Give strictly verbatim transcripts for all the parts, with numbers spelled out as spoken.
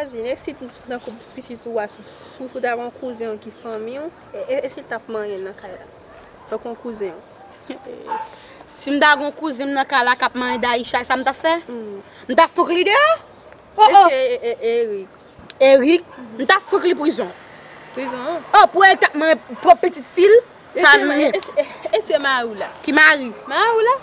Vwazin, e si tankou pitit ou a, ou, ou ta gen yon kouzen w ki fanmi w, e, e, e si l t ap manyen l nan kay la? Tankou yon kouzen w. Si m ta gen yon kouzen m nan kay la k ap manyen Daïcha, sa m t ap fè? M t ap fout li deyò? Oh, oh. Mesye E-, E-, Erik. Erik, m t ap fout li prizon. Prizon? Oh, pou Erik t ap manyen pwòp pitit fi l. Sa e, e, e, e se mari w la? Ki mari? Mari w la?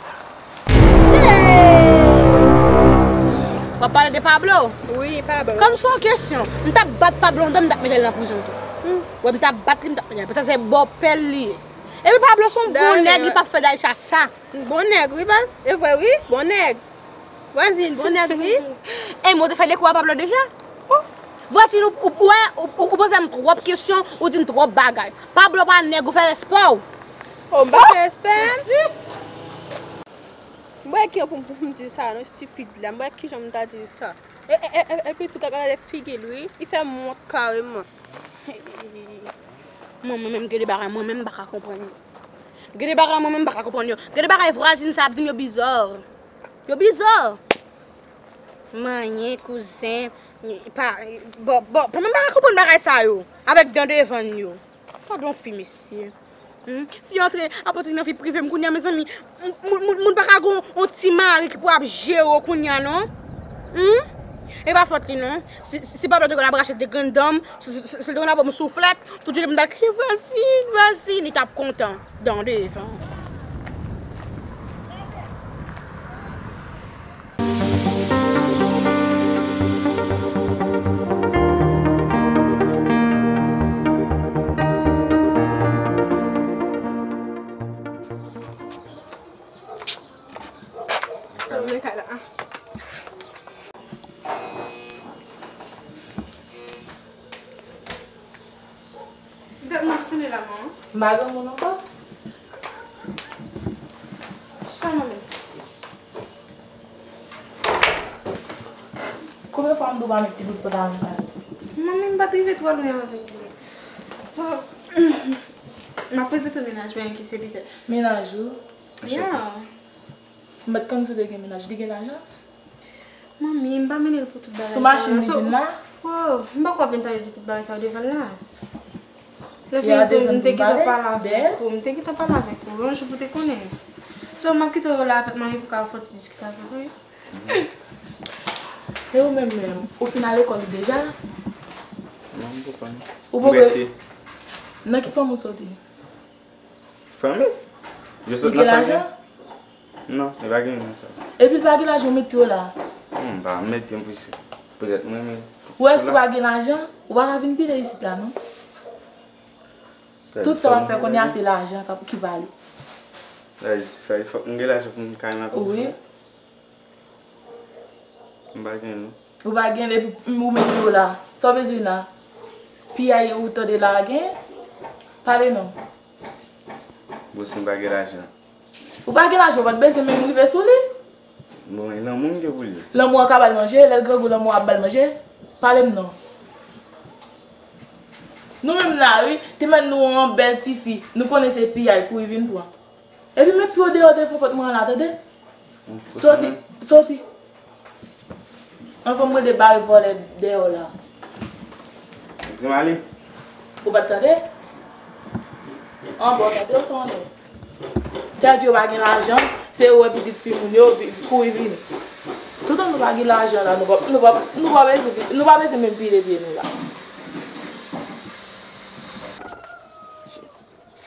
W ap pale de Pablo? Wi, Pablo. Kòm se yon kesyon, m t ap bat Pablo anndan, m t ap mete l nan prizon tou. Wi, m t ap bat li, m t ap mete l. Paske se bòpè l li ye. Epi Pablo se yon bon nèg, li p ap fè Daïcha sa. Bon nèg, wi, baz. E vre, wi, bon nèg. Vwazin, bon nèg, wi. Ey, mwen te fè de kou a Pablo deja. Oh. Vwazin, ou, ou, ou, ou, ou poze m twòp kesyon, ou di m twòp bagay. Pablo pa nèg, ou fè respè w. Oh, m pa fè respè m. M wè ki pou, pou m di sa, non, estipid la. M wè kijan m ta di sa. E, e, e, e, epi tou, gade figi l, wi. Li fè m wont kareman. Mwen, mwen menm, gen de bagay, mwen menm, m pa ka konprann yo. Gen de bagay, mwen menm, m pa ka konprann yo. Gen de bagay, vwazin sa ap di m yo bizò. Yo bizò. Manyen, kouzen, pa, bon, bon, mwen menm pa ka konprann bagay sa yo. Avèk dan devan yo. Gadon fi, mesye. Hmm? Fi antre ap antre nan vi prive m kounye a, mezanmi. Moun, moun, moun, moun pa ka gon yon ti mari ki pou ap jere w kounye a, non. Hmm? E pa fòt li, non. Si, si, si Pablo te konn ap rache de grenn dan m, si, si, si, si l te konn ap ban m souflèt, tout jounen m t ap kriye, vwazin, vwazin, li t ap kontan. Dan devan. Dat m ap sonnen la, manman. M pa gen moun ankò. Sa mande? Konbyen fwa m di w pa met ti bout pantalon sa yo? Manmi, m pa t rive twò lwen avèk li. So, m ap prezante mennaj mwen ki se Peter. Mennaj ou? Yeah. M pa t konn si w te gen mennaj. Li gen lajan? Manmi, m pa mennen l pou tout bagay sa yo. Sou machin li vin la? Oh, m pa kwè w ap vin pale de tout bagay sa yo devan l la. Lè fini tou, m te gentan pale avèk ou. M te gentan pale avèk ou. Yon jou pou te konnen. So, m ap kite w la avèk manmi pou ka fè yon ti diskite avèk ou, wi. E ou menm menm, ou fin al lekòl ou deja? Non, m poko. Ou poko? Nan ki fanmi w soti? Fanmi? Yo sot nan fanmi? Li gen lajan? Non, li pa gen lajan sa. Epi l pa gen lajan, ou met pye w la? Non, m pa met pye m pou isit. Petèt mwen, men. Ou wè, si w pa gen lajan, ou pa ka vin pile isit la, non. Tout sa w ap fè kounye a, se lajan k ap, ki pale. Sa vle di, sa vle di fòk m gen lajan pou m ka renmen ak ou. Wi. M pa gen, non. Ou pa gen, epi ou met pye w la. Sa w bezwen la? Piyay ou tande la gen? Pale non. Bon, si m pa gen lajan. Ou pa gen lajan, ou pa t bezwen menm rive sou li. Bon, e lanmou m gen pou li. Lanmou an ka ba l manje, lè l grangou, lanmou an ap ba l manje. Pale m non. Nou menm la, wi, te mèt nou yon bèl tifi. Nou konnen se piyay kouri vin pran. Epi met pye w deyò devan pòt mwen an la, tande? Soti, soti. Anvan mwen debare vòlè dèyè w la. Di m ale. Ou pa t tande? Anba w tande oswa anlè? Tèt yo pa gen lajan, se yo wè pitit fi moun yo vi-, kouri vini. Toutan nou pa gen lajan la, nou pa, nou pa, nou pa bezwen, nou pa bezwen menm pile pye nou la.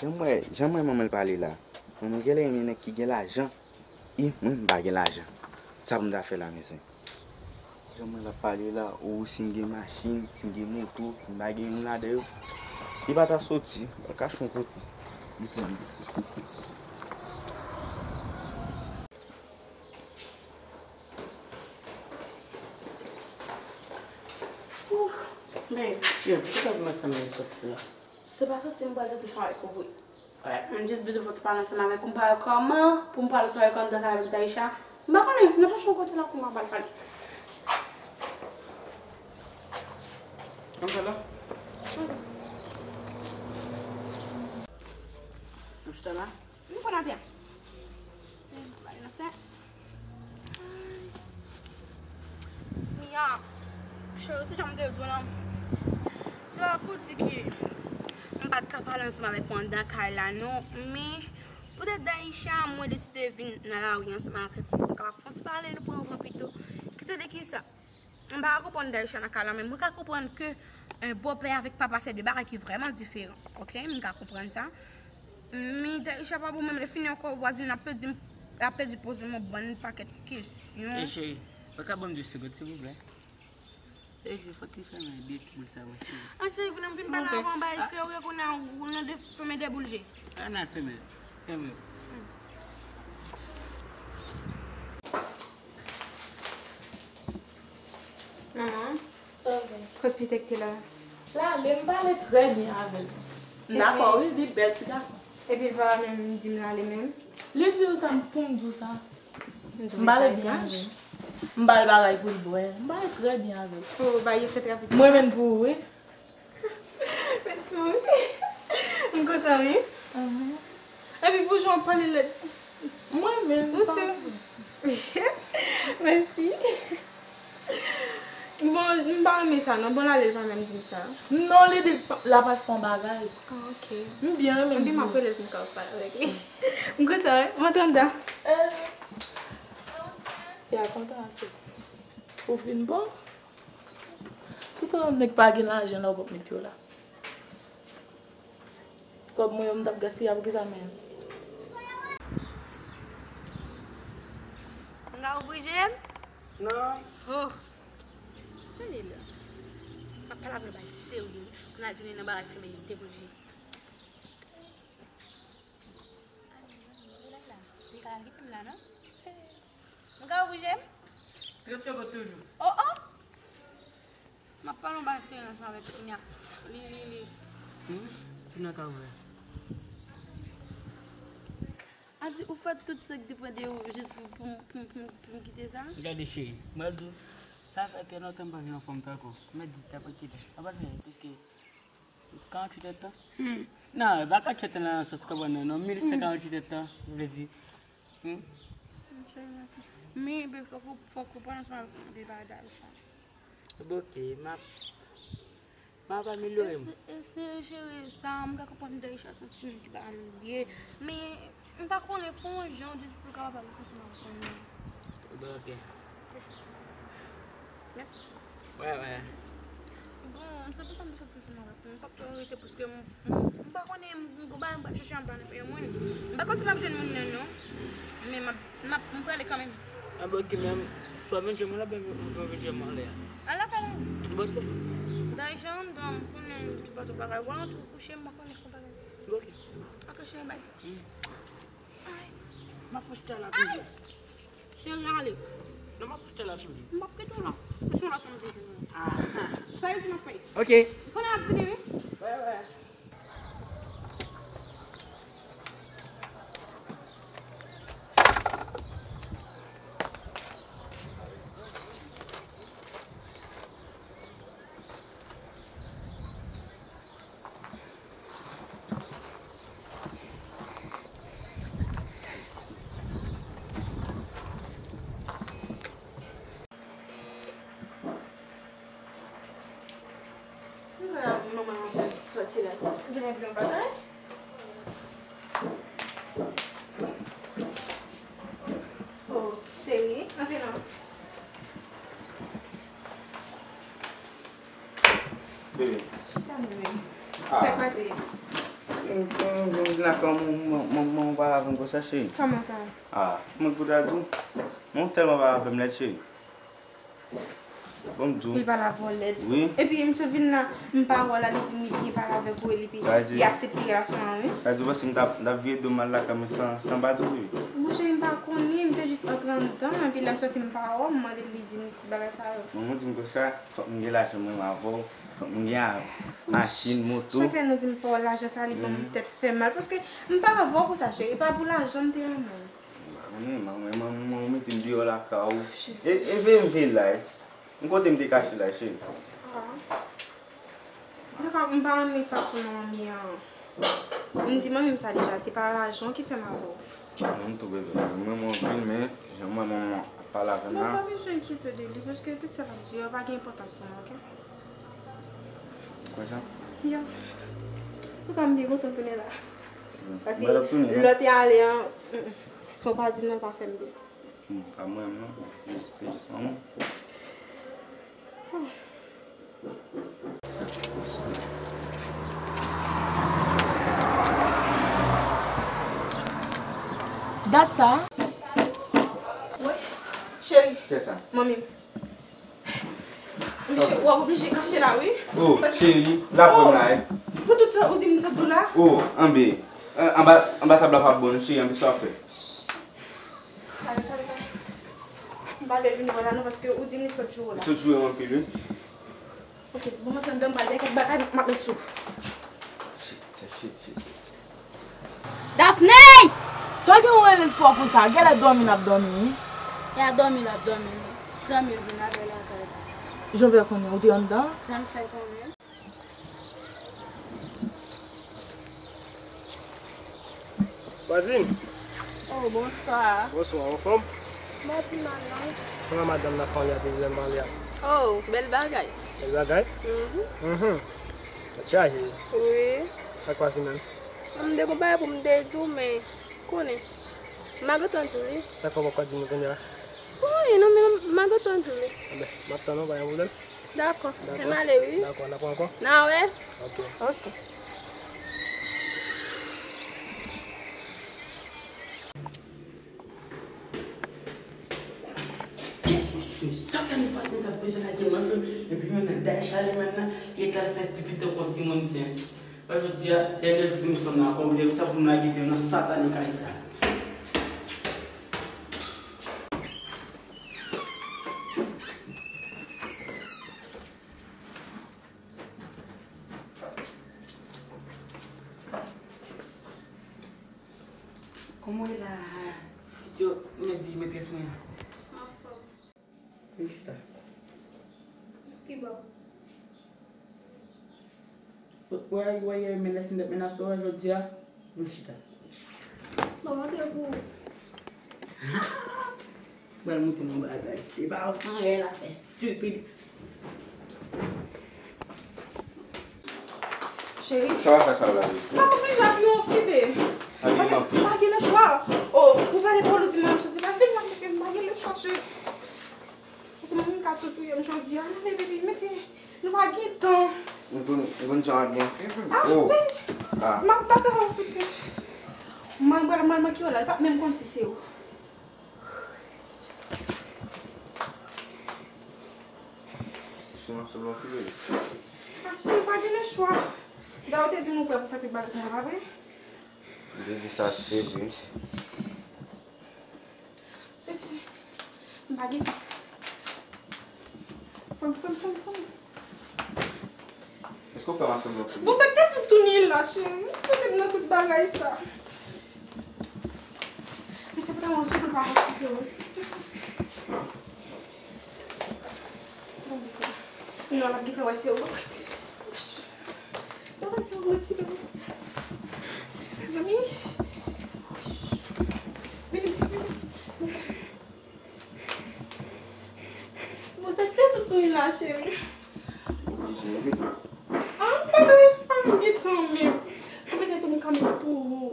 Jan m wè, jan m wè manman l pale la. Manman genlè renmen nèg ki gen lajan. I, mwen, m pa gen lajan. Sa pou m ta fè la, mezanmi? Jan mwen ap pale la, ou, si m gen machin, si m gen moto, m pa gen youn ladan yo. Li pa ta soti, m pral kache yon kote. Li pran li. Ouh, men, Dieu, poukisa pou mwen fè m soti la? Se pa soti, m pral soti fanm avèk ou vre. M jis bezwen fè ti pale ansanm avèk ou, m pa wè kòman pou m pale ansanm avèk ou anndan sal avèk Daïcha. M pa konnen, n ap chache yon kote la pou m al pale. Ann fè la. Nou chita la. Nou pran atè. Mia. Cheri, se jan m te di w lan, se pa pou di ke m pa t ka pale ansanm avèk ou anndan kay la, non, men poutèt Daïcha, mwen deside vin nan lari ansanm avèk ou pou n kapab fè yon ti pale, nou pran yon van pito. Ki se de ki sa? M pa ka konprann Daïcha nan ka la, men mwen ka konprann ke, eh, bòpè avèk papa se de bagay ki vrèman diferan. Oke, m ka konprann sa. Men Daïcha pa bon menm, lè fini ankò vwazin ap pèdi, ap pèdi poze m yon bann pakèt kesyon. Ey, cheri, ou ka ban m de segonn, silvouplè? Ey, cheri, fò ti fèmen de boul sa, wè, silvouplè. An, cheri, pou n ap vin pale avè w, bay serye, kounye a ou nan de fèmen de boul je. An al fèmen. Fèmen. Manman, sa w gen? Kot Pitè k te la? L ale, m pale trè byen avè l. M dakò, wi, li bèl ti gason. Epi l pa menm di m l ale menm? Li di w sa, m pou m di w sa. M pale byen avè l. M ba l bagay pou l bwè. M pale trè byen avè l. Oh, bagay yo fèt rapid. Mwen menm pou ou, wi. Mèsi, mami. M kontan, wi. Epi pou jan w pale lèd. Mwen menm, ou si? Mèsi. Bon, m pa renmen sa, non. Bon, l ale, l pa menm di m sa. Non, li di l ap al fè yon bagay. Ah, oke. M byen renmen. Epi m ap rele l pou m kapab pale avèk li. M kontan, wi. M antre anndan. Ya kontan ase. Ou fin bon? Toutan nèg pa gen lajan la, ou p ap met pye w la. Kòb mwen yo, m t ap gaspiye a, poukisa menm? M ka ouvri je m? Non. Oh. Tande la. M ap pale avè w bagay serye. Kounye a di nou nan bagay fèmen, li te pou je. Li ka kite m la, non? M ka ouvri je m? Trant segonn toujou. Oh, oh! M ap pale yon bagay serye ansanm avèk Kounya. Li, li, li. Hmm? Kounya ka ouvè. A di ou fè tout sa k depann de ou jis pou, pou, pou, pou, pou m kite sa? Gade cheri, mwen di w, sa fè trè lontan m pa vin anfòm tankou w. Mwen di t ap kite. An pa fè plis ke karanntuit èdtan? Hmm. Non, e pa karanntuit èdtan nan sans konprann nan, non, mil san karanntuit èdtan, vle di. Hmm? Cheri, mèsi. Men, ben, fòk ou, fòk ou pran swen de bagay sa. Bon, oke, m ap, m ap amelyore m. Ese-, eseye jere sa, m ka konprann Daïcha se yon timoun ki pa lye, men m pa konnen, fè yon jan jis pou l kapab ale ansanm avèk mwen. Bon, oke. Mèsi. Wè, wè. Bon, se pou sa m te sot ansanm avèk ou. M p ap tou rete paske m, m, m pa konnen, m, m, m, m pral chèche anba nan peyi mwen. M pa konn si m ap jwenn moun nan, non. Men m ap, m ap, m prale kanmenm. Ah, bon, oke, men si w ap vin jwenn mwen la, ben, m, m vin jwenn mwen anlè a. Anlè kay la? Bon, oke. Daïcha, m konnen ki pa tou bagay. W a antre w kouche, m pa konnen ki bagay. Bon, oke. Oke, cheri, bye. Hmm. M ap fout tè la toujou. Cheri, ale. Non, m ap fout tè la toujou. M ap kite w la. Ou son la, son la, son la. Ah. Sa e si m ap fè. Oke. Konnen ap vini, wi. Wè, wè. Manman an sòti la. Gen yon bagay? Oh, cheri, antre non. Bebe. Chita, bebe. Ah. Sa k pase? M, m, m vin la fè yon, m, m, m, m pale avè w konsa, cheri. Kòman sa? Ah, mwen pou ta di w. Mwen tèlman pale avè m lèd, cheri. Bon, m di w. Li pale avè w lèd. Wi. Epi, misye vin la, m pa wè w la, li di m li byen pale avèk ou, e li pi, li aksepte relasyon an, wi. Sa di w panse m t ap, m t ap vire do m al lakay mwen san, san pa di w, bebe? Monchè, m pa konnen, m te jis antre anndan, epi lè m sòti, m pa wè w, m mande l, li di m bagay sa yo. Manman di m konsa, fòk m gen lajan mwen menm avè w, fòk m gen a-, machin, moto. Chak lè nou di m pa w lajan sa, li fè m tèt fè mal, paske m pa avè w pou sa, cheri, e pa pou lajan m te renmen w. M pa konnen, manman, manman, manman mete m deyò lakay ou. E, e veye m veye la, e. M kote m te kache la, cheri. Ah. Antouka, m pa renmen fason manmi an. M di manmi m sa deja, se pa lajan ki fè m avè w. Non, m tou bebe, mwen renmen w anpil, men jan mwen, manman, Pale avè m la. Non, pa bezwen enkyete de li, paske tout sa l ap di yo pa gen enpòtans pou mwen, oke? Ou kwè sa? Ya. Antouka, m byen kontan tounen la. Paske lè w te ale an, se w pa di m nan pa fè m byen. Hmm, pa mwen menm non. Se jis manman. Dat sa a? Wi, cheri. Kiyès sa? Manmi m. Monchè, w ap oblije kache la, wi. Oh, cheri, la pran la, eh. Pou tout sa ou di m sa tou la? Oh, anbe. Anba, anba tab la pa bon, cheri, anbe sa w ap fè. Sale, sale, sale. M pa vle vin wè la non, paske ou di m li sot joure la. Li sot joure anpil, wi. Ok, bon, m antre anndan, m pral gen kèk bagay m ap met sou. Shit, shit, shit, shit. Daphné! Sa gen ou rele l fò konsa? Genlè dòmi n ap dòmi, wi. E a dòmi l ap dòmi, wi. Zanmi l vin avè l lakay la. Jan w fè konnen, ou te anndan? Jan m fè konnen. Vwazin! Oh, bonswa. Bonswa, anfòm? Mwen pi mal, non. Kòman madanm nan fanmi a te vle m pale a? Oh, bèl bagay. Bèl bagay? Mhm. Mhm. Tèt chaje. Wi. Sa k pase menm? M te gon bagay pou m te di w, men konnen. M pa gentan di w li. Sa k fè w poko di m li kounye a? Wi, non, men m pa gentan di w li. Anben, m ap tann ou, pa gen pwoblèm. Dakò. Dakò. Fè m ale, wi. Dakò, n ap wè ankò. N a wè. Ok. Ok. Kèt mesye, sa fè nou vwazin t ap bezwen lage manch yo, epi nou nan day Charlemagne nan, li t al fè estipid tankou yon timoun sen. Jodi a, dènye jou pou nou sòm nan konble, sa pou nou lage pye nan satanik kay sa. Kòman w ye la, pitit? Mwen di metrès mwen an. Anfòm. Vin chita. Kibò? Wè, wè, wè, men lè se m t ap menase w jodi a, vin chita. Bon, montre pou ou. Pral montre nou bagay. Se pa anyen l ap fè, stupid. Cheri. Sa w ap fè sa la, wi? Pa oblije ap yon fi, be. Ap yon fi. Paske m pa gen lechwa. Oh, pou pale pawòl ou di mwen, m soti pa vin la, m pa gen lechwa, cheri. Paske mwen menm ka tou touye m jodi a, ale, baby, mete, nou pa gen tan. M konn, m konn jan ap gen fi. Ah, oh. Baby. Ah. M ap baka w, pitit. Mwen, mwen, mwen, mwen ki w la, li pa menm konn si se ou. Sou nan sou lòt wi. Ah, cheri, pa gen lechwa. Dayè, ou te di m ou prè pou fè tout bagay pou mwen, pa vre? M te di sa, se vre. M pa gen tan. Fanm, fanm, fanm, fanm. Èske w fè m asanble yon figi? Bon, sa k te di w tounen la, cheri? Mete m nan tout bagay sa. Mete m nan yon sou pa pati se ou. Bon, sa. Non, l ap gentan wè se ou. L ap wè se ou, mwen ti bebe. Zanmi. Vini, vini, vini. Bon, sa k te di w tounen la, cheri? Oblije, wi. Ah, m pa gen, m pa gen tan menm. Ou mete tou m kanmenm pou ou.